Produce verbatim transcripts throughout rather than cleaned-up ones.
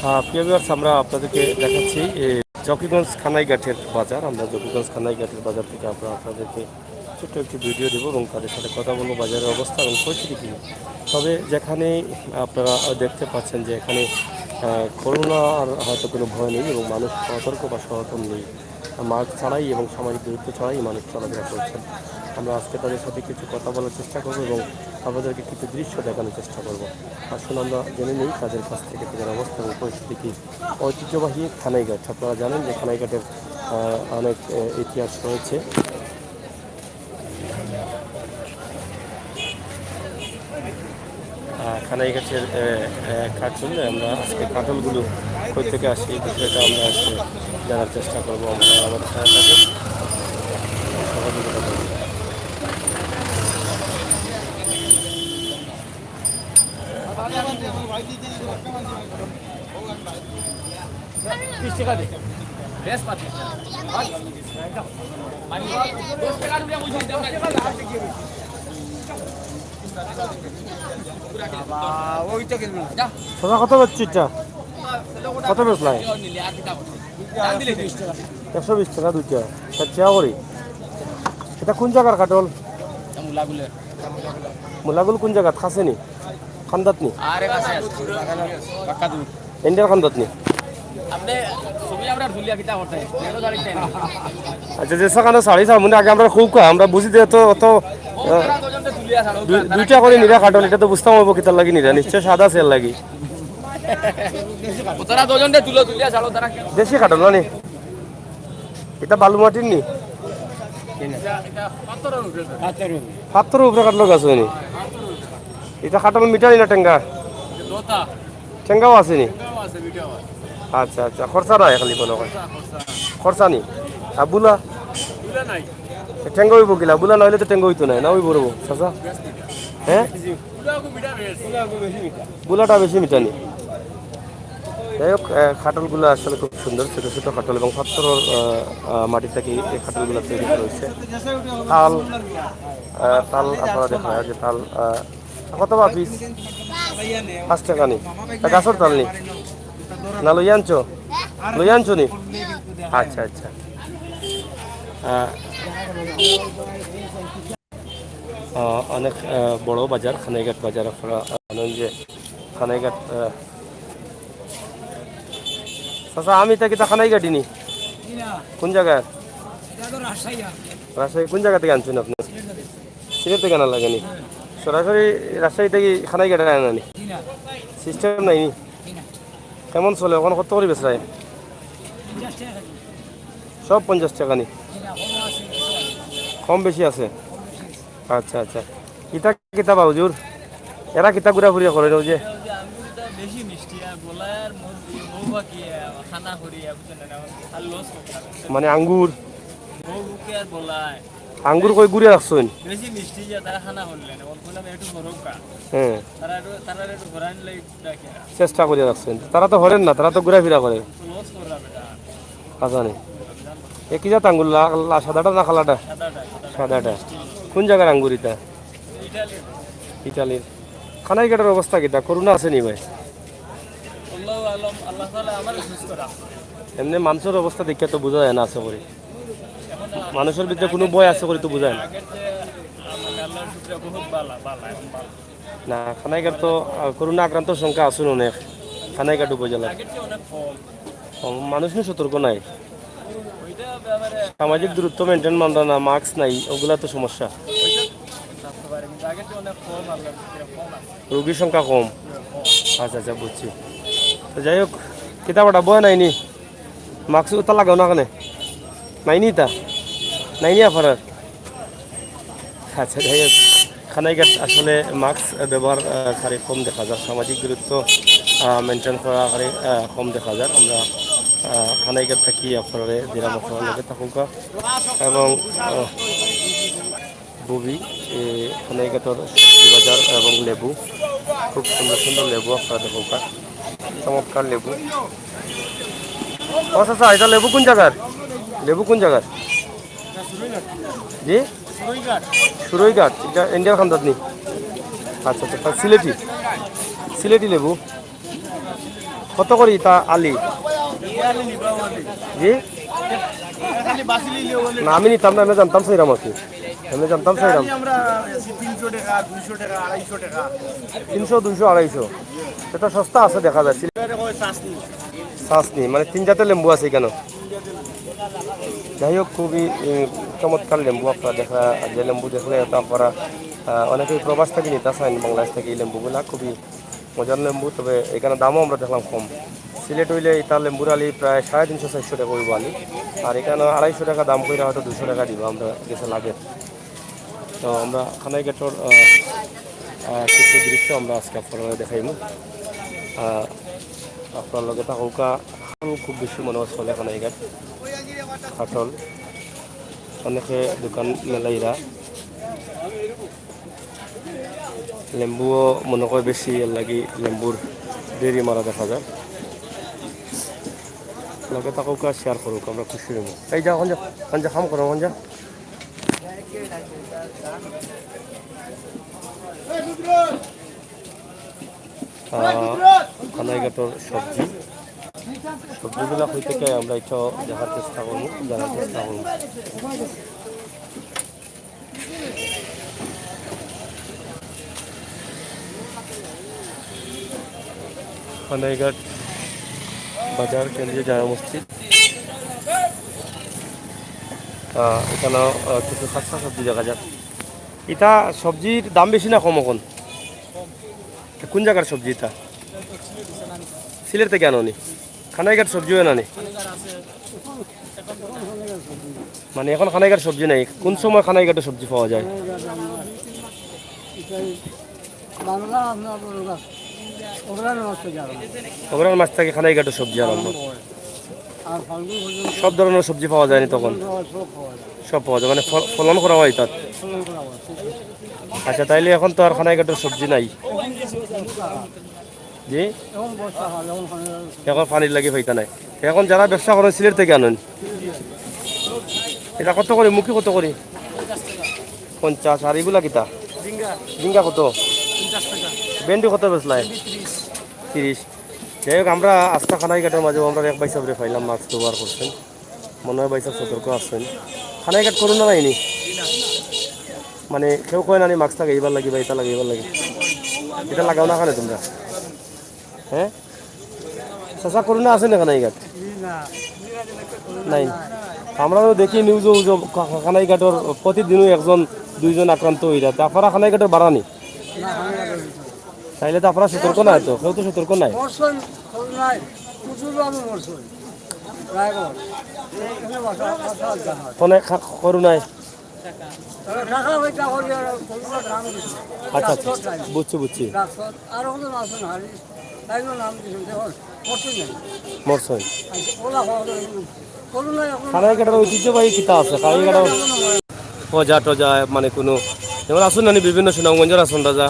আহ, প্রিয় ভিউয়ার্স, আমরা আপনাদেরকে দেখাচ্ছি, এ, জকিগঞ্জ কানাইঘাটের বাজার। আমরা জকিগঞ্জ কানাইঘাটের বাজার থেকে আমরা আপনাদেরকে ছোট্ট একটি ভিডিও দেবো এবং তাদের সাথে কথা বলবো বাজারের অবস্থা এবং পরিস্থিতি কী। তবে যেখানে আপনারা দেখতে পাচ্ছেন যে এখানে, আহ, করোনার হয়তো কোনো ভয় নেই এবং মানুষ সতর্ক বা সচেতন নেই। মাস্ক ছাড়াই এবং সামাজিক দূরত্ব ছাড়াই মানুষ চলাফেরা করছেন। আমরা আজকে তাদের সাথে কিছু কথা বলার চেষ্টা করবো এবং আপনাদেরকে কিছু দৃশ্য দেখানোর চেষ্টা করবো। আসুন আমরা জেনে নিই তাদের কাছ থেকে তাদের অবস্থা এবং পরিস্থিতি কী। ঐতিহ্যবাহী কানাইঘাট, আপনারা জানেন যে কানাইঘাটের, আহ, অনেক, আহ, ইতিহাস রয়েছে। আহ, কানাইঘাটের, আহ, আহ, কাঠল, আমরা আজকে কাঠলগুলো কই থেকে আসে, এই বিষয়টা আমরা আজকে জানার চেষ্টা করবো। আমরা আমাদের সাথে থাকেন, সহযোগিতা করবেন। চাচা, কত বেচছো এটা? কত বেচলায়? একশো বিশ টাকা দুইটা। চার টাকা করি। এটা কোন জাগার কাঠল? মুলাগুল কোন জাগাত? কাছে নি? কান্দাত নি? আরে কাছে আছে। বাক্কা দূর। ইন্ডিয়ার কান্দাত নি? আপনি ছবি আমরা তুলিয়া কিতা করতে? আচ্ছা, যে সেখানে শাড়ি সামনে আগে আমরা খুব কম, আমরা বুঝি যে তো, তো, আহ, দুই-, দুইটা করে নিরা কাঠল, এটা তো বুঝতাম অইবো কিতার লাগি নিরা, নিশ্চয় স্বাদ আছে এর লাগি। তারা দুজনকে তুলো, তুলিয়া ছাড়ো, তারা কেন? দেশি কাঠল না নি? এটা বালু মাটির নি? পাথরের উপরে কাঠল গাছ অয়নি। এটা কাঠল মিঠা নি না টেঙ্গা? টেঙ্গাও আছে নি? আচ্ছা, আচ্ছা, খরচা নাই খালি মনে হয়। খরচা নি? আর বুলা? টেঙ্গা অইবো কিলা? বুলা না অইলে তো টেঙ্গা অইতো নায়, না অইবো রে বা, চাচা? হ্যাঁ? বুলাটা বেশি মিঠা নি? যাই হোক, আহ, কাঠলগুলা আসলে খুব সুন্দর, ছোট ছোট কাঠল এবং পাথরের, আহ, আহ, মাটি থেকে এই কাঠলগুলা তৈরি করা হয়েছে। তাল, আহ, তাল আপনারা দেখা যায় যে তাল, আহ, কত বা পিস? পাঁচ টাকা নি? তা গাছর তাল নি? না লই আনছো? লই আনছো নি? আচ্ছা, আচ্ছা। আহ, আহ, অনেক, আহ, বড় বাজার, কানাইঘাট বাজার। আপনারা জানেন যে কানাইঘাট, আহ, চাচা, আমি তা কিতা কানাইঘাটি নি? জি না। কোন জাগার? এটা তো রাজশাহী আর কি। রাজশাহী কোন জাগা থেকে আনছইন আপনি? সিলেট থেকে। সিলেট থেকে আনা লাগে নি? হ্যাঁ। সরাসরি রাজশাহী থেকে কানাইঘাটে আনা নি? জি না। সিস্টেম নাই নি? জি না। কেমন চলে? অখন কত করি বেচরায়? পঞ্চাশ টাকা কেজি। সব পঞ্চাশ টাকা নি? জি না, কমও আছে, বেশিও আছে। কম বেশি আছে? কম বেশি আছে। আচ্ছা, আচ্ছা। ইতা কিতা বা হুজুর? এরা কিতা ঘুরাফুরি করে ওই যে? এটা ওই যে আঙ্গুরটা বেশি মিষ্টি, আর বলায় আর মৌ-, মৌ পাখি, আহ, খানা করি, আহ, বুঝছেন না, আর লস করতে হবে। মানে আঙ্গুর? মৌ বুকে আর বলায়। আঙ্গুর কই ঘুরে রাখছইন? বেশি মিষ্টি যে তারা খানা করলে না, ওর বললাম একটু ঘুরাউক্কা। হ্যাঁ। তারা একটু, তারা একটু ঘুরাইন লাগি চেষ্টা করিয়া রাখছইন। তারা তো হরেন না, তারা তো ঘুরাফিরা করে। আচ্ছা নি। এ কি জাত আঙ্গুর? লা-, লা-, সাদাটা না কালাটা? সাদাটা। কোন জাগার আঙ্গুর ইতা? ইটালির। কানাইঘাটর অবস্থা কিতা? করোনা আছে নি ভাই? এমনে মানষর অবস্থা দেখিয়া তো বুঝা যায় না, আশা করি। মানষর ভিতরে কুনু ভয় আছে করি তো বুঝা যায় না। না, কানাইঘাট তো, আহ, করোনা আক্রান্ত সংখ্যা আছইন অনেক, কানাইঘাট উপজেলাত। আগের চেয়ে অনেক কম। কম, মানুষ নু সতর্ক নাই। ওইটা ব্যাপারে সামাজিক দূরত্ব maintain মানরা না, mask নাই, ওগুলা তো সমস্যা। ওইটা থাকতে পারে, কিন্তু আগের চেয়ে অনেক কম, আপনার ভিতরে কম আছে। রোগীর সংখ্যা কম। কম। আচ্ছা, আচ্ছা, বুঝছি। তো যাই হোক, কিতা বেটা, বয় নাইনি? Mask উতা লাগাও না কেনে? নাইনি তা? নাইনি আপনার? আচ্ছা, যাই হোক, কানাইঘাট আসলে mask ব্যবহার, আহ, কারী কম দেখা যায়, সামাজিক দূরত্ব, আহ, maintain করা কারী, আহ, কম দেখা যায়। আমরা, আহ, কানাইঘাট থাকি আপনারা দিলাম আপনারা লগে থাকুকা এবং, আহ, বুবি, এ, কানাইঘাটর সবজি বাজার এবং লেবু, খুব সুন্দর সুন্দর লেবু আপনারা দেখুকা, চমৎকার লেবু। ও চাচা, এটা লেবু কোন জাগার? লেবু কোন জাগার? জি? সুরইঘাট। ইটা ইন্ডিয়ার কান্দাত নি? আচ্ছা আচ্ছা, তা সিলেটি, সিলেটি লেবু কত করি তা আলি? জি, না, আমি নিতাম না, আমি জানতাম চাইরাম আর কি, আমি জানতাম চাইরাম। তিনশো, দুইশো, আড়াইশো, এটা সস্তা আছে দেখা যায়। চাশনি মানে তিন জাতের লেবু আছে এখানে। যাই হোক, খুবই উম, চমৎকার লেবু। আপনারা দেখা যে লেবু দেখলে এটা আপনারা আহ, অনেকেই প্রবাস থেকে নিতে চান, বাংলাদেশ থেকে এই লেবুগুলা খুবই মজার লেবু। তবে এখানে দামও আমরা দেখলাম কম। সিলেট হইলে এটা লেবুর আলি প্রায় সাড়ে তিনশো চারশো টাকা হইব আলি, আর এখানে আড়াইশো টাকা দাম কইরা হয়তো দুশো টাকা দিব আমরা গেছে লাগে। তো আমরা খানাইঘাটর আহ, আহ, কিছু দৃশ্য আমরা আজকে আপনারা দেখাইমু। আহ, আপনার লগে থাকুকা। খুব বেশি মনে হয় চলে খানাইঘাট কাঠল, অনেকে দোকান মেলাইরা। লেবুও মনে হয় বেশি, এর লাগি লেবুর দেরি মারা দেখা যায়। লগে থাকুকা, শেয়ার করুক, আমরা খুশি হইব। এই যা, ওখান যা, ওখান যা, কাম করো, ওখান যা। আহ, খানাইঘাটর সবজি, সবজিগুলা কই থেকে আমরা একটু দেখার চেষ্টা করবো, জানার চেষ্টা করবো। খানাইঘাট বাজার, কেন্দ্রীয় জামে মসজিদ। আহ, এখানে আহ, কিছু শাক সবজি দেখা যায়। ইটা সবজির দাম বেশি না কম এখন? কোন জাগার সবজি ইটা? সিলেট থাকি আনো নি? খানাইঘাট সবজি অয় না নি? মানে এখন খানাইঘাট সবজি নাই, কোন সময় খানাইঘাটর সবজি পাওয়া যায়? বাংলা আপনার অগ্রহায়ণ মাস থেকে আরম্ভ। অগ্রহায়ণ মাস থেকে খানাইঘাটর সবজি আরম্ভ। আর ফাল্গুন পর্যন্ত সব ধরনের সবজি পাওয়া যায় নি তখন? সব পাওয়া যায়। সব পাওয়া যায়, মানে ফল-, ফলন করা হয় তাত? ফলন করা হয়। আচ্ছা, তাইলে এখন তো আর খানাইঘাটর সবজি নাই। জি? এখন বর্ষা হয়, এখন পানি লাগে। এখন পানির লাগি পাইতা নাই। এখন যারা ব্যবসা করেন সিলেট থেকে আনেন। এটা কত করি? মুখি কত করি? পঞ্চাশ। আর এগুলা কিতা? ঝিঙ্গা। ঝিঙ্গা কত? পঞ্চাশ টাকা। ভেন্ডি কত বেচলায়? ভেন্ডি তিরিশ। তিরিশ। যাই হোক, আমরা আস্তা খানাইঘাটর মাঝে আমরা এক ভাই সাহেবরে পাইলাম, মাস্ক ব্যবহার করছেন। মনে হয় ভাই সাহেব সতর্ক আছেন। খানাইঘাট করোনা নাইনি? মানে কেউ কয় না নি মাস্ক লাগাইবার লাগি বা এটা লাগাইবার লাগি? এটা লাগাও না কেনে তোমরা? হ্যাঁ? চাচা, করোনা আছে না খানাইঘাট? নাই। আমরা তো দেখি নিউজও, উজও, খা-, খা-, খানাইঘাটর প্রতিদিনও একজন দুইজন আক্রান্ত অইরা। তা আপনারা খানাইঘাটর বাড়ানি? তাইলে তো আপনারা সতর্ক নাই তো, কেউ তো সতর্ক নাই। মরছইন, করোনায়, প্রচুর ভাবে মরছইন। রায়গঞ্জ। এখানে বাসা, বাসা আনতে হয়। কোনে খা-, করোনায়? তারা টাকা পয়সা করে আর করোনার নাম দিছে। আচ্ছা, আচ্ছা। ডাক্তার নাই। বুঝছি, বুঝছি। ডাক্তার, আর ওখানে আছেন হারি, তাইও নাম দিছেন, দেখুন, মরছইন নাই। মরছইন। আচ্ছা, ওলা হওয়া যায়, করোনায় এখন খানাইঘাটর ঐতিহ্যবাহী কিতা আছে? খানাইঘাটর পূজা টজা, মানে, কোনো, যেমন আছইন নানি বিভিন্ন সুনামগঞ্জর আছইন রাজা,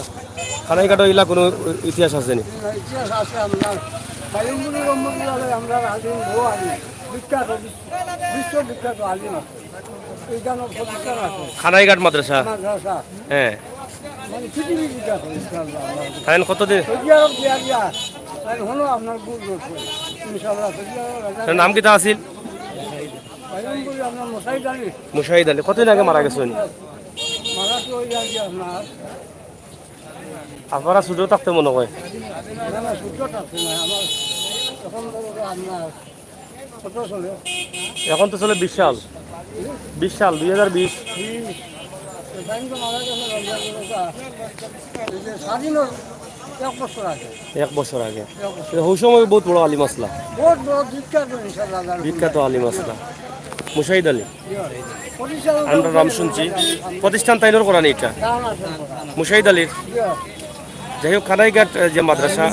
খানাইঘাটর ইলা কোনো ইতিহাস আছে নি? ইতিহাস আছে। আমরা বাইম্বুরি রম্বুরি বলে আমরা আলিম, বহু আলিম, বিখ্যাত, বিশ্ব, বিশ্ববিখ্যাত আলিম আছে। এইখানে প্রতিষ্ঠান আছে। খানাইঘাট মাদ্রাসা? মাদ্রাসা। হ্যাঁ। মানে পৃথিবীর বিখ্যাত, ইনশাআল্লাহ। তাই কতদিন? সৌদি আরব দিয়া দিয়া, তাই হলো আপনার গুরু দর্শন। ইনশাআল্লাহ, সৌদি আরব রাজা তার নাম কিতা আছিল? বাইম্বুরি আপনার মুসাইদ আলী। মুসাইদ আলী। কতদিন আগে মারা গেছইন? মারা তো ওই আর কি আপনার আপনারা ছোট থাকতে মনে হয়। না, না, ছোট থাকতে না, আমার এখন ধরো আপনার কত চলে? এখন তো চলে বিশ সাল, বিশ সাল, দুই হাজার বিশ। হুম। তো তাই তো মারা গেছে রমজান রোজা। এই যে স্বাধীন হল এক বছর আগে। এক বছর আগে। এক বছর। তো ওই সময় বহুত বড় আলিম আসলা। বহুত বড় বিখ্যাত ইনশাআল্লাহ। বিখ্যাত আলিম আসলা। মুশাহিদ আলী। আমরা নাম শুনছি, প্রতিষ্ঠান তাইনর করা নি এটা? মুশাহিদ আলীর। যাই হোক, খানাইঘাট, এ, যে মাদ্রাসা,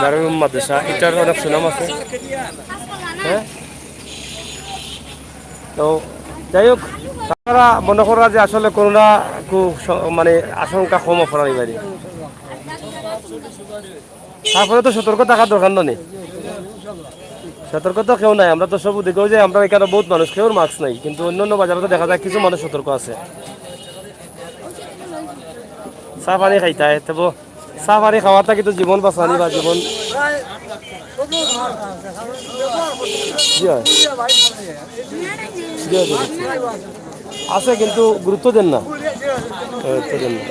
দারুল উলুম মাদ্রাসা, এটার অনেক সুনাম আছে। হ্যাঁ, তো যাই হোক, তারা মনে করা যে আসলে করোনা খুব স-, মানে আশঙ্কা কম অপরাধী বাইরে। তারপরে তো সতর্ক থাকার দরকার না নি? সতর্ক তো কেউ নাই, আমরা তো সব দেখো যে আমরা এখানে বহুত মানুষ, কেউর মাস্ক নাই, কিন্তু অন্য অন্য বাজারে তো দেখা যায় কিছু মানুষ সতর্ক আছে। চা পানি খাইতায়, তবু চা পানি খাওয়াটা কিন্তু জীবন বাঁচানি বা জীবন। জি অয়। জি অয়, জি অয়। আছে কিন্তু গুরুত্ব দেন না। গুরুত্ব দেন না।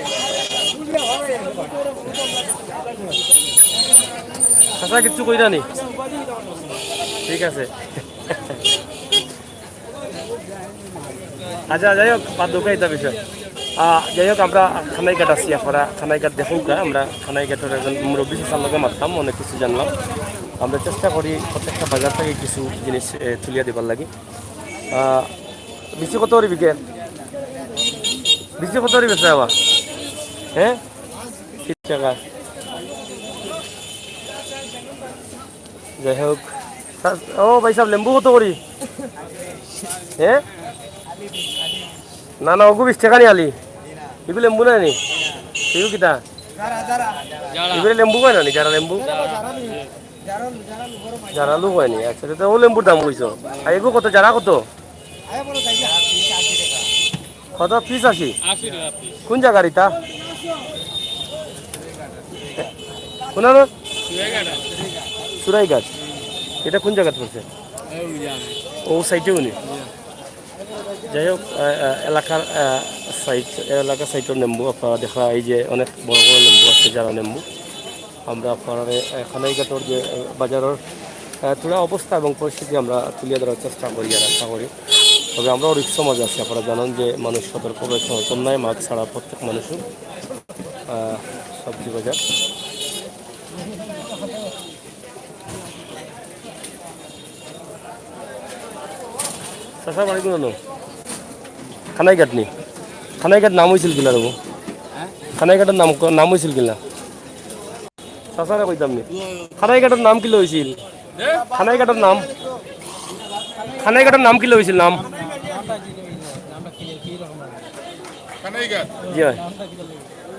চাচা কিচ্ছু কইরা নি? ঠিক আছে। আচ্ছা, যাই হোক, বাদ দেউক্কা ইতা বিষয়। আহ, যাই হোক, আমরা কানাইঘাট আছি, আপনারা কানাইঘাট দেখউক্কা, আমরা কানাইঘাটর একজন মুরব্বি চাচার লগে মাতলাম, অনেক কিছু জানলাম। আমরা চেষ্টা করি প্রত্যেকটা বাজার থাকি কিছু জিনিস, এ, তুলিয়া দিবার লাগি। আহ, বিচি কত করি বিকে? বিচি কত করি বেচরা বা? হ্যাঁ? তিরিশ টেকা। যাই হোক, তা-, ও ভাই সাহেব, লেম্বু কত করি? হ্যাঁ? না, না, ওগু বিশ টেকা নি আলি। ইগু লেম্বু নায় নি? ইগু কিতা? ইগুরে লেম্বু কয় না নি? জারা লেম্বু? জারালু কয় নি? আচ্ছা, তো ও লেম্বুর দাম কইছো। আর এগু কত? জারা কত? কত পিস আশি? আশি টাকা পিস। কোন জাগার ইতা? কোন আনো? সুরাইঘাট। ইটা কোন জাগাত পড়ছে? ও সাইডেউ নি? যাই হোক, আহ, আহ, এলাকার, আহ, সাইড, এলাকার সাইডর লেম্বু আপনারা দেখরা, এই যে অনেক বড় বড় লেম্বু আছে, জারা লেম্বু। আমরা আপনারারে, আহ, কানাইঘাটর যে, আহ, বাজারর, আহ, থুড়া অবস্থা এবং পরিস্থিতি আমরা তুলিয়া ধরার চেষ্টা করি আর আশা করি। তবে আমরাও রিস্ক সমাজে আছি, আপনারা জানেন যে মানুষ সতর্ক রয়েছে, নতুন নাই, মাস্ক ছাড়া প্রত্যেক মানুষও, আহ, সবজি বাজার। চাচা বাড়ি কোন? কানাইঘাট নি? কানাইঘাট নাম অইছিল কিলা রে? কানাইঘাটর নাম ক-, নাম অইছিল কিলা? চাচারে কইতাম নি। কানাইঘাটর নাম কিলা অইছিল? কানাইঘাটর নাম? কানাইঘাটর নাম কিলা অইছিল নাম? কানাইঘাট। জি অয়।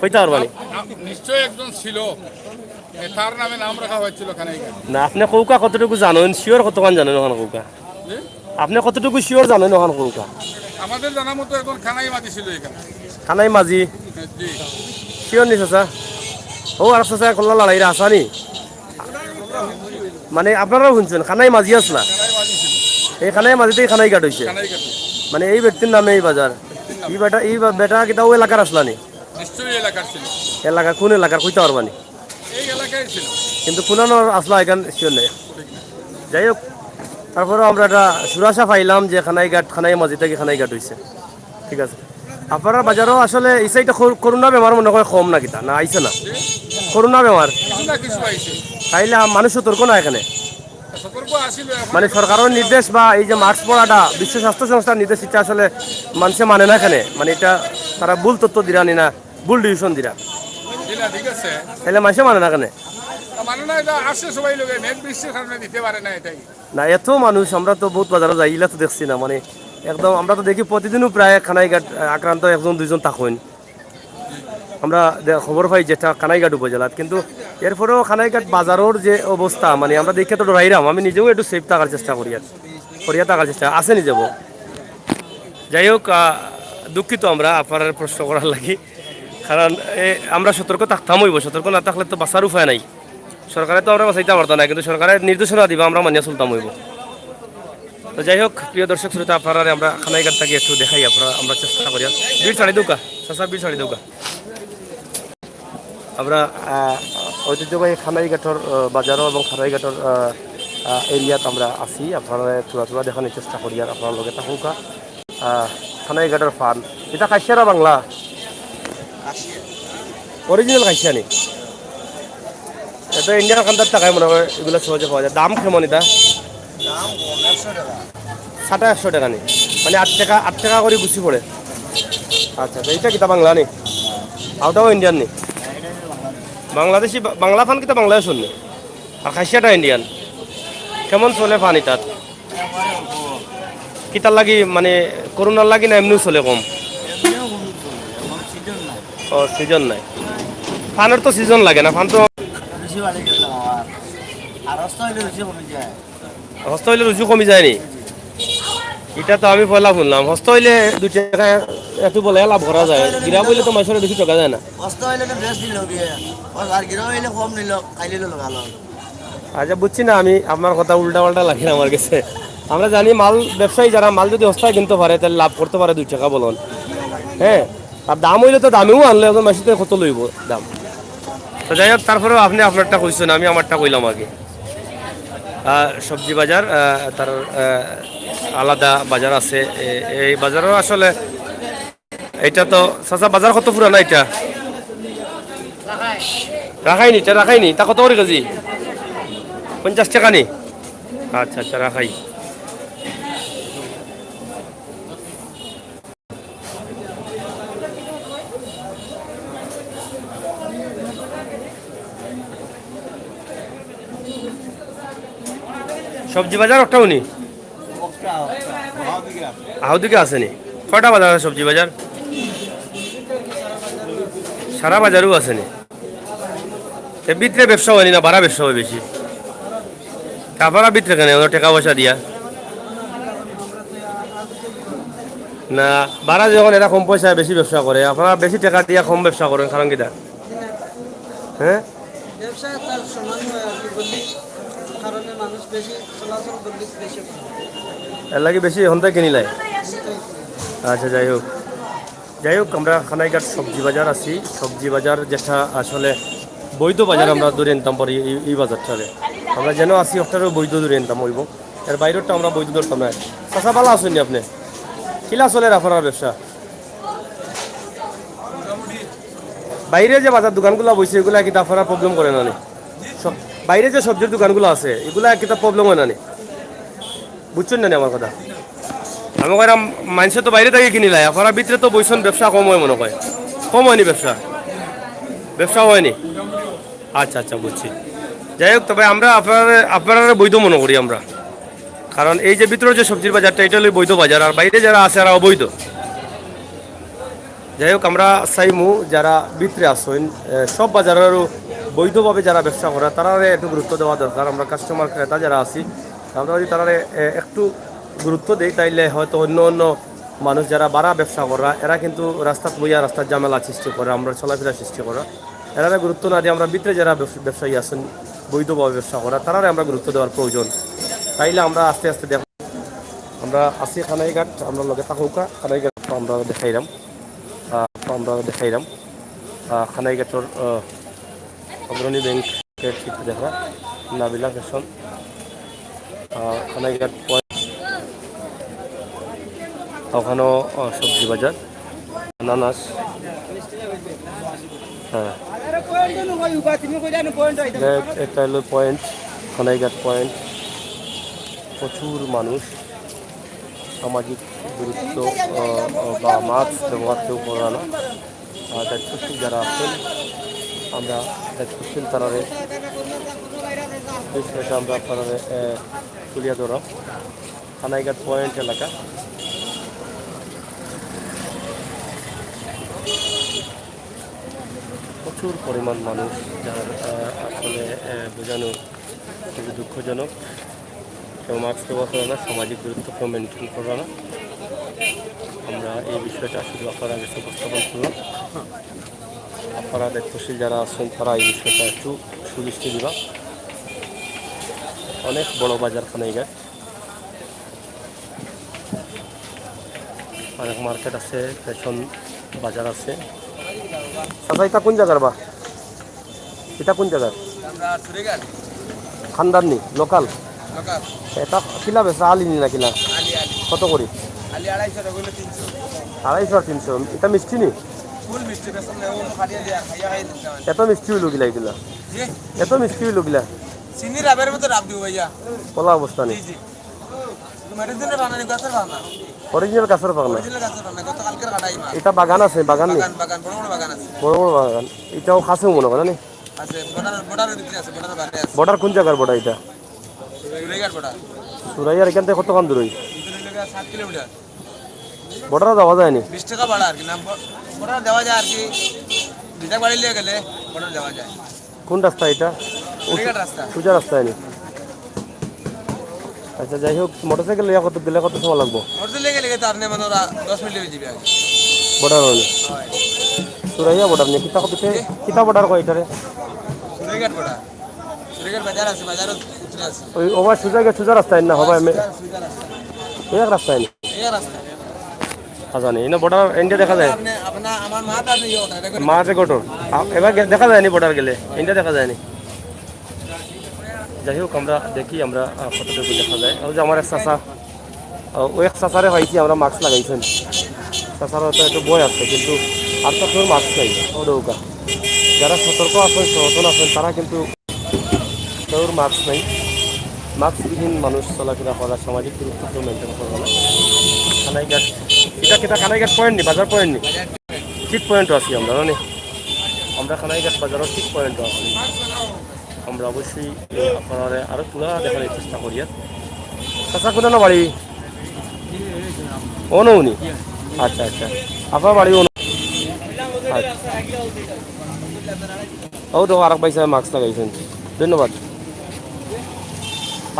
কইতা পারবা নি? নাম নিশ্চয় একজন ছিল। এ, তার নামে নাম রাখা হয়েছিল কানাইঘাট। না, আপনে কউক্কা কতটুকু জানইন, sure কতখান জানইন অখান কউক্কা। জি? আপনে কতটুকু sure জানইন অখান কউক্কা। আমাদের জানা মতো একজন কানাই মাঝি ছিল এখানে। কানাই মাঝি? হ্যাঁ, জি। Sure নি চাচা? ও আর চাচা কল্লা লড়াইর আসানি? মানে আপনারাও হুনছইন, কানাই মাঝি আছলা? কানাই মাঝি ছিল। এই কানাই মাঝিতেই কানাইঘাট অইছে। কানাইঘাট। মানে এই ব্যক্তির নামে এই বাজার। ই বেটা, ই বা-, বেটা কিতা অউ এলাকার আছলা নি? নিশ্চয়ই এলাকার ছিল। এলাকা, কোন এলাকার কইতা পারবা নি? এই এলাকায় ছিল। কিন্তু কুনানোর আছলা ইখান sure নাই। যাই হোক, তারপরেও আমরা একটা সুরাশা পাইলাম যে কানাইঘাট, কানাই মাঝি থাকি কানাইঘাট অইছে। ঠিক আছে। আপনারার বাজারও আসলে ই সাইডে কর-, করোনা বেমার মনে হয় কম না কিতা, না আইছে না? করোনা বেমার। কিছু না কিছু আইছে। তাইলে আ-, মানুষ সতর্ক না এখানে? সতর্ক আছিল, এখন মানে সরকারর নির্দেশ বা এই যে মাস্ক পরাটা, বিশ্ব স্বাস্থ্য সংস্থার নির্দেশ, ইটা আসলে মানষে মানে না এখানে, মানে ইটা তারা ভুল তথ্য দিরা নি না, ভুল decision দিরা। জি না, ঠিক আছে। তাইলে মানষে মানে না এখানে। মানে না, ইটা আসছে সবাই লগে, মেঘ বৃষ্টির কারণে দিতে পারে না এটাই। না, এত মানুষ, আমরা তো বহুত বাজারো যাই, ইলা তো দেখছি না, মানে একদম আমরা তো দেখি প্রতিদিনও প্রায় কানাইঘাট, আহ, আক্রান্ত একজন দুইজন থাকইন। আমরা দে-, খবর পাই যেটা কানাইঘাট উপজেলাত, কিন্তু এরপরেও কানাইঘাট বাজারর যে অবস্থা, মানে আমরা দেখে তো ডরাইরাম। আমি নিজেও একটু safe থাকার চেষ্টা করি আর করিয়া থাকার চেষ্টা আছে নিজেও। যাই হোক, আহ, দুঃখিত আমরা আপনারারে প্রশ্ন করার লাগি, কারণ এ, আমরা সতর্ক থাকতাম অইবো, সতর্ক না থাকলে তো বাঁচার উপায় নাই। সরকারে তো আমরা বাঁচাইতা পারতা না, কিন্তু সরকারে নির্দেশনা দিবা, আমরা মানিয়া চলতাম অইবো। তো যাই হোক, প্রিয় দর্শক শ্রোতা, আপনারারে আমরা কানাইঘাট থাকি একটু দেখাই, আপনারা, আমরা চেষ্টা করি। বিল ছাড়ি দেউক্কা, চাচা, বিল ছাড়ি দেউক্কা। আমরা, আহ, ঐতিহ্যবাহী কানাইঘাটর, আহ, বাজারো এবং কানাইঘাটর, আহ, আহ, area-ত আমরা আছি, আপনারারে থুড়া থুড়া দেখানির চেষ্টা করি, আর আপনারা লগে থাকুক্কা। আহ, কানাইঘাটর পান। ইটা খাসিয়া না বাংলা? খাসিয়া। Original খাসিয়া নি? ইটা ইন্ডিয়ার কান্দার টাকায় মনে হয় ইগুলা সহজে পাওয়া যায়। দাম কেমন ইটা? দাম কম, একশো টাকা। সাটা একশো টাকা নি? মানে আট টাকা, আট টাকা করি গুছি পড়ে। আচ্ছা, তো ইটা কিতা বাংলা নি? ওটাও ইন্ডিয়ান নি? বাংলাদেশি বা-, বাংলা পান কিতা বাংলাদেশর নি? আর খাসিয়াটা ইন্ডিয়ান। কেমন চলে পান ইটাত? কিতার লাগি, মানে, করোনার লাগি না এমনেউ চলে কম? এমনেও কম চলে, এখন season নাই। ও, season নাই। পানর তো season লাগে না, পান তো বেশি বাড়ি গেল আমার। আর হস্তা হইলে বেশি কমে যায়। হস্তা হইলে রুজি কমি যায় নি? এটা তো আমি পয়লা শুনলাম, হস্তা অইলে দুই টেকা একটু বলে লাভ করা যায়, গিরাম অইলে তো মানষরে বেশি টেকা যায় না। হস্তা অইলে তো বেশ নিল গিয়া, আর গিরাম অইলে কম নিল, খাইলে নিল ভালা। আচ্ছা, বুঝছি না আমি, আপনার কথা উল্টা পাল্টা লাগে আমার গেছে। আমরা জানি মাল ব্যবসায়ী যারা মাল যদি হস্তায় কিনতো পারে, তাইলে লাভ করতো পারে দুই টেকা বলুন। হ্যাঁ, আর দাম অইলে তো দামেউ আনলে একজন মানষে তো কত লইবো দাম। তো যাই হোক, তারপরেও আপনে আপনারটা কইছইন, আমি আমারটা কইলাম আগে। আহ, সবজি বাজার, আহ, তার, আহ, আলাদা বাজার আছে। এ-, এই বাজারও আসলে, এটা তো, চাচা, বাজার কত পুরানা এটা? রাখাইনি, এটা রাখাইনি, ইটা কত করি কেজি? পঞ্চাশ টেকা নি? আচ্ছা, আচ্ছা, রাখাই। সবজি বাজার একটাও নি? আহদিকে আছে নি? কয়টা বাজার আছে সবজি বাজার? সারা বাজারও আছে নি? এ ভিতরে ব্যবসা অয়নি না, বারা ব্যবসা অয় বেশি? তা আপনারা ভিতরে কেনে, অত টেকা পয়সা দিয়া? না, বারা যখন এরা কম পয়সায় বেশি ব্যবসা করে, আপনারা বেশি টেকা দিয়া কম ব্যবসা করেন, কারণ কিতা? হ্যাঁ? ব্যবসা তার সমান হয় আর কি, গল্লির কারণে মানুষ বেশি চলাচল, গল্লিত বেশি করে। এর লাগি বেশি হন্তায় কিনিলাই। আচ্ছা, যাই হোক, যাই হোক, আমরা কানাইঘাট সবজি বাজার আছি। সবজি বাজার যেটা আসলে বৈধ বাজার, আমরা ধরে নিতাম পারি এই, এই বাজারটারে। আমরা যেন আছি, ওটারও বৈধ ধরে নিতাম অইবো, এর বাইরেরটা আমরা বৈধ ধরতাম না। চাচা, ভালা আছইন নি আপনে? কিলা চলের আপনার ব্যবসা? বাইরে যে বাজার দোকানগুলা বইছে, এগুলা কিতা আপনারা problem করে না নি? সব, বাইরে যে সবজির দোকানগুলা আছে, এগুলা কিতা problem অয় না নি? বুঝছইন না নি আমার কথা? আমি কইরাম, মানষে তো বাইরে থাকি কিনিলায়, আপনারা ভিতরে তো বইছইন, ব্যবসা কম অয় মনে কয়। কম অয়নি ব্যবসা? ব্যবসা অয়নি? আচ্ছা, আচ্ছা, বুঝছি। যাই হোক, তবে আমরা আপনারারে, আপনারারে বৈধ মনে করি আমরা। কারণ এই যে ভিতরে যে সবজির বাজারটা, এটা অইলো বৈধ বাজার, আর বাইরে যারা আছে, এরা অবৈধ। যাই হোক, আমরা চাইমু যারা ভিতরে আছইন, এ, সব বাজারেরও বৈধভাবে যারা ব্যবসা করা, তারারে একটু গুরুত্ব দেওয়া দরকার। আমরা customer, ক্রেতা যারা আছি, আমরা যদি তারারে, এ, একটু গুরুত্ব দেই, তাইলে হয়তো অন্য অন্য মানুষ যারা বারা ব্যবসা করা, এরা কিন্তু রাস্তাত বইয়া রাস্তার ঝামেলা সৃষ্টি করা, আমরা চলাফেরা সৃষ্টি করা। এরারে গুরুত্ব না দিয়া আমরা ভিতরে যারা ব্যবস-, ব্যবসায়ী আছইন, বৈধভাবে ব্যবসা করা, তারারে আমরা গুরুত্ব দেওয়ার প্রয়োজন। তাইলে আমরা আস্তে আস্তে দেখ-, আমরা আছি কানাইঘাট, আমরা লগে থাকউক্কা, কানাইঘাট আমরা দেখাইরাম, আহ, আমরা দেখাইরাম, আহ, কানাইঘাটর, আহ, অগ্রণী ব্যাংকের চিত্র দেখা, নাবিলা ফ্যাশন, আহ, কানাইঘাট পয়েন্ট, ওখানেও, আহ, সবজি বাজার, আনানাস। হ্যাঁ। এটা, এটা হলো পয়েন্ট, কানাইঘাট পয়েন্ট। প্রচুর মানুষ, সামাজিক দূরত্ব, আহ, বা মাস্ক ব্যবহার কেউ করা না। আর দায়িত্বশীল যারা আছেন, আমরা দায়িত্বশীল তারারে, বিষয়টা আমরা তারারে, আহ, তুলিয়া ধরা। কানাইঘাট পয়েন্ট এলাকা। প্রচুর পরিমাণ মানুষ, যারা, আহ, আসলে, আহ, বোঝানো খুবই দুঃখজনক। কেউ মাস্ক ব্যবহার করে না, সামাজিক দূরত্ব কেউ মেনটেন করে না। আমরা এই বিষয়টা শুধু আপনারা কাছে উপস্থাপন করলাম। আপনারা দায়িত্বশীল যারা আছেন, তারা এই বিষয়টা একটু সুদৃষ্টি দিবা। অনেক বড় বাজার কানাইঘাট। অনেক মার্কেট আছে, ফ্যাশন বাজার আছে। চাচা, ইটা কোন জাগার বা? ইটা কোন জাগার? আমরা চুরিঘাট। খানদানি, লোকাল? লোকাল। ইটা কিলা বেচরা, আলি নি না কিলা? আলি, আলি। কত করি? আলি আড়াইশো, রসগোল্লা তিনশো। আড়াইশো আর তিনশো। ইটা মিষ্টি নি? ফুল মিষ্টি, বেসন লেবু ফাটিয়ে দিয়া খাইয়া খাইয়া দিতে হয়। এত মিষ্টি অইলো কিলা ইগুলা? জি? এত মিষ্টি অইলো কিলা? চিনি রাবের মতো রাব দিব ভাইয়া। কলা অবস্থা নি? জি, জি। মেডিসিনের বানানি, গাছের বানা। অরিজিনাল গাছের বাগান? অরিজিনাল গাছের বানা, গতকালকের কাটাই মাছ। ইটা বাগান আছে, বাগান নি? বাগান, বাগান, বড় বড় বাগান আছে। বড় বড় বাগান। ইটাও খাসে মনে কয় না নি? আছে, বর্ডার, বর্ডারের ভিতরে আছে, বর্ডারের বাইরে আছে। বর্ডার কোন জাগার বর্ডার ইটা? সুরাইয়ার বর্ডার। সুরাইয়ার ইখান থাকি কতখান দূর অয়? ভিতরে লেগে সাত কিলোমিটার। বর্ডারও যাওয়া যায় নি? বিশ টেকা ভাড়া আর কি, না, ব-, বর্ডার দেওয়া যায় আর কি, বিশ টেকা ভাড়া লিয়ে গেলে বর্ডার দেওয়া যায়। কোন রাস্তা ইটা? সুরাইয়ার রাস্তা। সোজা রাস্তা নি? আচ্ছা, যাই হোক, মোটরসাইকেল লইয়া কত গেলে কত সময় লাগবো? মোটরসাইকেল লইয়া গেলে তো আপনি মানে ওরা দশ মিনিট হয়ে যাবে আগে। বর্ডার অনে? হয়। সুরাইয়া বর্ডার নি? কিতা কইতে? কিতা বর্ডার কয় এটারে? সুরাইঘাট বর্ডার। সুরাইঘাট বাজার আছে, বাজারও উত্তরে আছে। ওই ওবা সুজা গিয়া সুজা রাস্তা না, হবা এমনি সুজা, সুজা রাস্তা। এক রাস্তা নি? এক রাস্তা। আচ্ছা, নি, ইনো বর্ডার ইন্ডিয়া দেখা যায়? আপনি, আপনার, আমার মা তো আপনি ইয়ে ওটা, দেখুন। মা যে গোটর। আ, এবার গে-, দেখা যায় নি বর্ডার গেলে? ইন্ডিয়া দেখা যায় নি? যাই হোক, আমরা দেখি, আমরা, আহ, কতটুকু দেখা যায়। ওই যে আমার এক চাচা, আহ, ওই এক চাচারে পাইছি আমরা, মাস্ক লাগাইছেন। চাচার হয়তো একটু ভয় আছে, কিন্তু আর তো কেউ মাস্ক নাই। ও দৌকা, যারা সতর্ক আছেন, সচেতন আছেন, তারা কিন্তু কেউর মাস্ক নাই। মাস্কবিহীন মানুষ চলাফেরা করা, সামাজিক দূরত্ব কেউ মেনটেন করবে না। কানাইঘাট, এটা কিতা কানাইঘাট পয়েন্ট নি, বাজার পয়েন্ট নি? ঠিক পয়েন্টও আছি আমরা, জানি আমরা কানাইঘাট বাজারর ঠিক পয়েন্টও আছি। আমরা অবশ্যই, এ, আপনারারে আরো পুরা দেখানোর চেষ্টা করি। আর চাচা, কোথায় বাড়ি? অনো নি? আচ্ছা, আচ্ছা। আপনার বাড়ি অনো? আচ্ছা। ও তো আরেক ভাই সাহেব মাস্ক লাগাইছেন। ধন্যবাদ।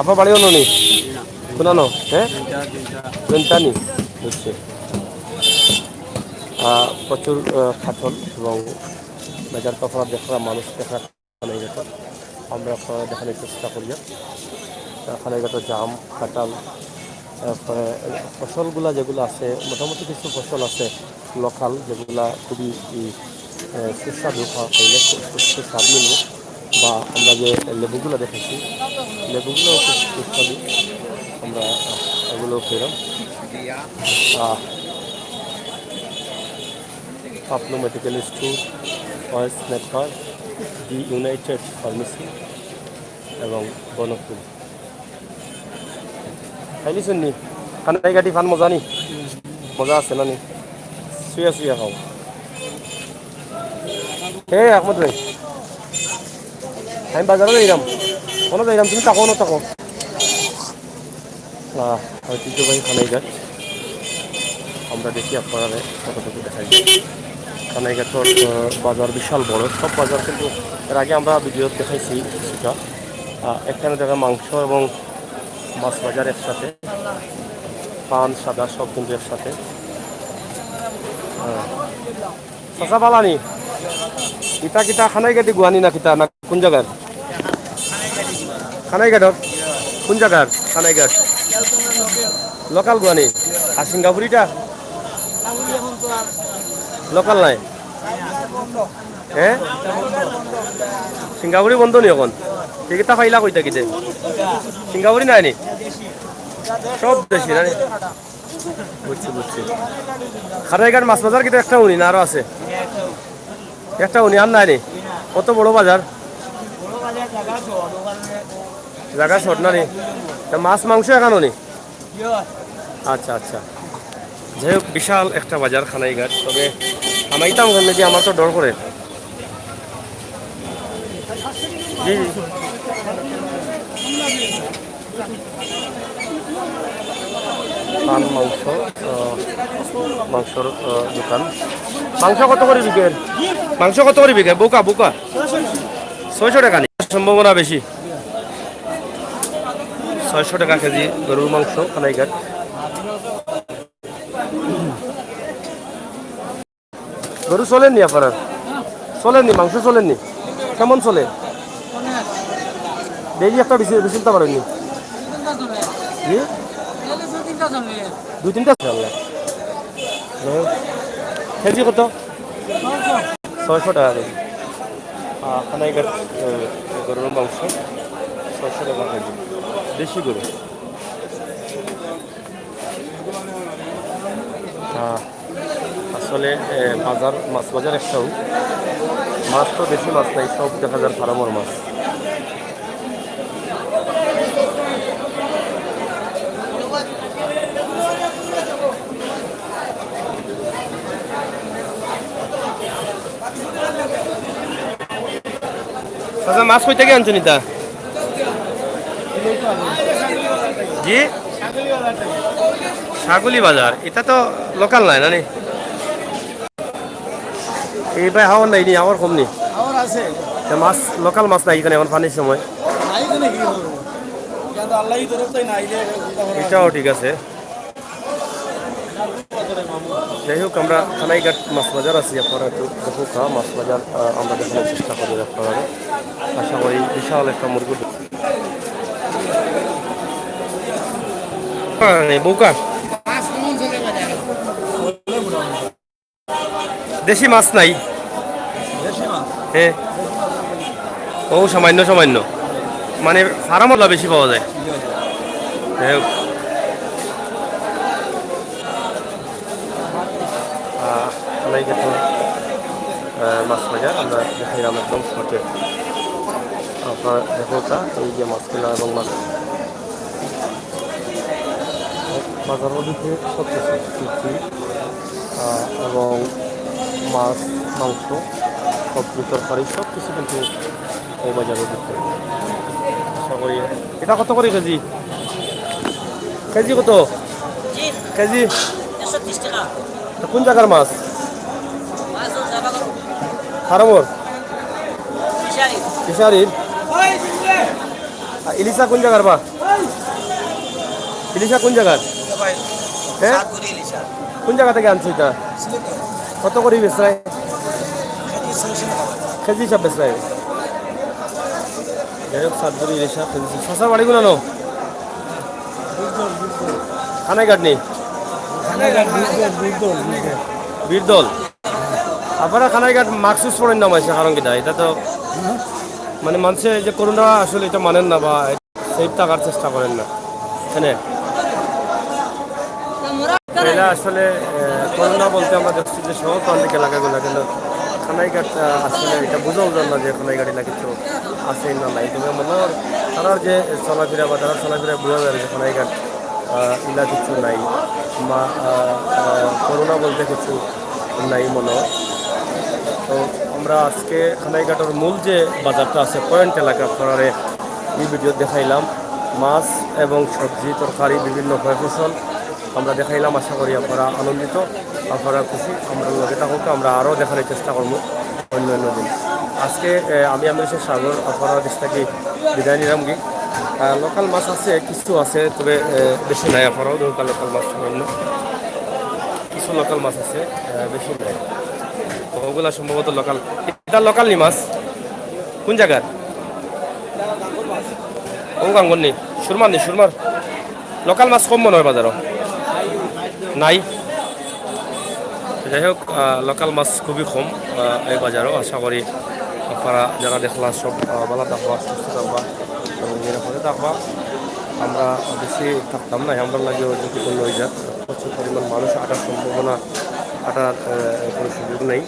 আপনার বাড়ি অনো নি? কোনানো? হ্যাঁ? কোনটা নি? বুঝছি। আহ, প্রচুর, আহ, ফাটল এবং বাজার তো আপনারা দেখরা, মানুষ দেখরা। কানাইঘাটর আমরা আপনারারে দেখানোর চেষ্টা করি। আহ, কানাইঘাটর জাম, কাঁঠাল, তারপরে ফসলগুলা যেগুলা আছে, মোটামুটি কিছু ফসল আছে লোকাল, যেগুলা খুবই, ই, আহ, সুস্বাদু, খাওয়া খাইলে সু-, সুস্বাদ মিলবে। বা আমরা যে লেবুগুলা দেখেছি, লেবুগুলাও খুব সুস্বাদু। আমরা, আহ, এগুলো খেলাম। আহ, Pabna medical store, West Nepal, the United Pharmacy এবং বনফুল। খাইলিছইন নি? কানাইঘাটি পান মজা নি? মজা আছে না নি? শুয়া শুয়া খাও। এ আহমদ ভাই, আমি বাজারো যাইরাম। অনো যাইরাম, তুমি থাকো, অনো থাকো। আহ, ঐতিহ্যবাহী কানাইঘাট। আমরা দেখি আপনারারে কতটুকু দেখাই যায়। কানাইঘাটর, আহ, বাজার বিশাল বড়। সব বাজার কিন্তু এর আগে আমরা ভিডিওত দেখাইছি কিছুটা। আহ, এখানে দেখা মাংস এবং মাছ বাজার একসাথে। পান, সাদা সব কিন্তু একসাথে। হ্যাঁ। চাচা বালা নি? ইতা কিতা কানাইঘাটি গুয়ানি না কিতা না কোন জাগার? কানাইঘাটর? কোন জাগার? কানাইঘাট। লোকাল গুয়ানি। আর সিঙ্গাপুরিটা? লোকাল নাই। হ্যাঁ? সিঙ্গাপুরি বন্ধ নি অখন? তে কিতা পাইলা কই থাকি তে? সিঙ্গাপুরি নাই নি? সব দেশি না নি? বুঝছি, বুঝছি। কানাইঘাট মাছ বাজার কিতা একটাউ নি না আরো আছে? একটাউ নি, আর নাই নি? কত বড় বাজার? জাগা short না নি? তে মাছ মাংস এখানো নি? আচ্ছা, আচ্ছা। যাই হোক, বিশাল একটা বাজার কানাইঘাট। তবে হামাইতাম কেমনে যে আমার তো ডর করে। জি, জি। পান মাংস, আহ, মাংসর, আহ, দোকান। মাংস কত করি বিকের? মাংস কত করি বিকের? বুকা, বুকা। ছয়শো টেকা নি? সম্ভাবনা বেশি। ছয়শো টেকা কেজি গরুর মাংস, কানাইঘাট। গরু চলের নি আপনার? চলের নি, মাংস চলের নি? কেমন চলে? ডেইলি একটা বেশি, বেশি দিতে পারেন নি? জি? দুই তিনটা চলে। কেজি কত? ছয়শো টেকা কেজি। আহ, কানাইঘাট, আহ, গরুর মাংস ছয়শো টেকা কেজি, দেশি গরু। আহ, আসলে, এ, বাজার, মাছ বাজার একটাউ। মাছ তো বেশি মাছ নাই, সব দেখা যার ফার্মর মাছ। আচ্ছা, মাছ কই থাকি আনছইন ইতা? জি? ছাগলি বাজার। ইতা তো লোকাল নায়, না নি? এই ভাই হাওর নাই নি, হাওর কম নি? হাওর আছে। তে মাছ, লোকাল মাছ নাই ইখানে অখন পানির সময়? নাই ইখানে কি করবো? এটাও ঠিক আছে। যাই হোক, আমরা কানাইঘাট মাছ বাজার আছি, আপনারা একটু দেখুক্কা মাছ বাজার, আহ, আমরা দেখানোর চেষ্টা করি আপনারা। আশা করি বিশাল একটা মুরগি। হ্যাঁ, বউকা। দেশি মাছ নাই? দেশি মাছ? হ্যাঁ। ও, সামান্য সামান্য, মানে, ফার্মওয়ালা বেশি পাওয়া যায়। জি, জি। যাই হোক। আহ, কানাইঘাট, আহ, মাছ বাজার আমরা দেখাইলাম একদম শর্টে। আপনারা দেখুক্কা, এই যে মাছ কিনা এবং মাছ বাজারের মধ্যে সব কিছু, সবজি, আহ, এবং মাছ, মাংস, সবজি, তরকারি, সব কিছু কিন্তু এই বাজারের মধ্যে। আশা করি। এটা কত করে কেজি? কেজি কত? কেজি? একশো তিরিশ টাকা। কোন জায়গার মাছ? মাছ ওই জায়গা করো। ফার্মর? ফিশারি। ফিশারির? আর ইলিশা কোন জায়গার বা? ইলিশা কোন জায়গার? হ্যাঁ? কোন জায়গা থেকে আনছো এটা? কত করে বেচরায়? কেজি হিসাব বেচরায়? যাই হোক, সাতগুড়ি ইলিশা কেজি হিসাব। চাচার বাড়ি কোন আনো? কানাইঘাট নি? বীরদল। আপনারা কানাইঘাট মাখসুস পড়েন না মাইসে, কারণ কিতা? এটা তো মানে মানষে যে করোনা আসলে এটা মানেন না বা সেফ থাকার চেষ্টা করেন না। এখানে এটা আসলে, আহ, করোনা বলতে আমরা দেখছি যে শহর প্রান্তিক এলাকাগুলো, কিন্তু কানাইঘাট, আহ, আসলে এটা বুঝা যায় না যে কানাইঘাট এলাকা কিছু আছে না নাই। তবে মনে হয় তারা যে চলাফেরা বা তারা চলাফেরা বুঝা যায় যে কানাইঘাট, আহ, ইলা কিছু নাই, মা, আহ, আহ, করোনা বলতে কিছু নাই মনে হয়। তো আমরা আজকে কানাইঘাটর মূল যে বাজারটা আছে, পয়েন্ট এলাকা, আপনারারে এই ভিডিও দেখাইলাম। মাছ এবং সবজি, তরকারি, বিভিন্ন ফয় ফসল আমরা দেখাইলাম। আশা করি আপনারা আনন্দিত, আপনারা খুশি। আমরা লগে থাকুক্কা, আমরা আরও দেখানোর চেষ্টা করবো অন্য অন্য দিন। আজকে, এ, আমি আমির হোসেন সাগর, আপনারা দেশ থেকে বিদায় নিলাম কি। আহ, লোকাল মাছ আছে, কিছু আছে, তবে, এ, বেশি নাই। আপনারাও দেখুক্কা লোকাল মাছ সামান্য কিছু লোকাল মাছ আছে, আহ, বেশি নাই। তো ওগুলা সম্ভবত লোকাল। এটা লোকাল নি মাছ? কোন জায়গার? ও গাঙ্গন নি? সুরমার নি? সুরমার? লোকাল মাছ কম মনে হয় বাজারও। নাই? যাই হোক, আহ, লোকাল মাছ খুবই কম, আহ, এই বাজারও। আশা করি আপনারা যারা দেখলা সব, আহ, ভালো থাকবা, সুস্থ থাকবা এবং নিরাপদে থাকবা। আমরা বেশি থাকতাম না, আমরা লাগেও ঝুঁকিপূর্ণ হয়ে যাক। প্রচুর পরিমাণ মানুষ আটার সম্ভাবনা, আটার, আহ, কোনো সুযোগ নেই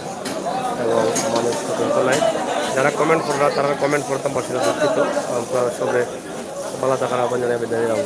এবং মানুষ সতর্ক নাই। যারা কমেন্ট কররা, তারা কমেন্ট করতাম পারছি না, দুঃখিত। আপনারা সবে ভালো থাকার আহ্বান জানিয়ে বিদায় নিলাম।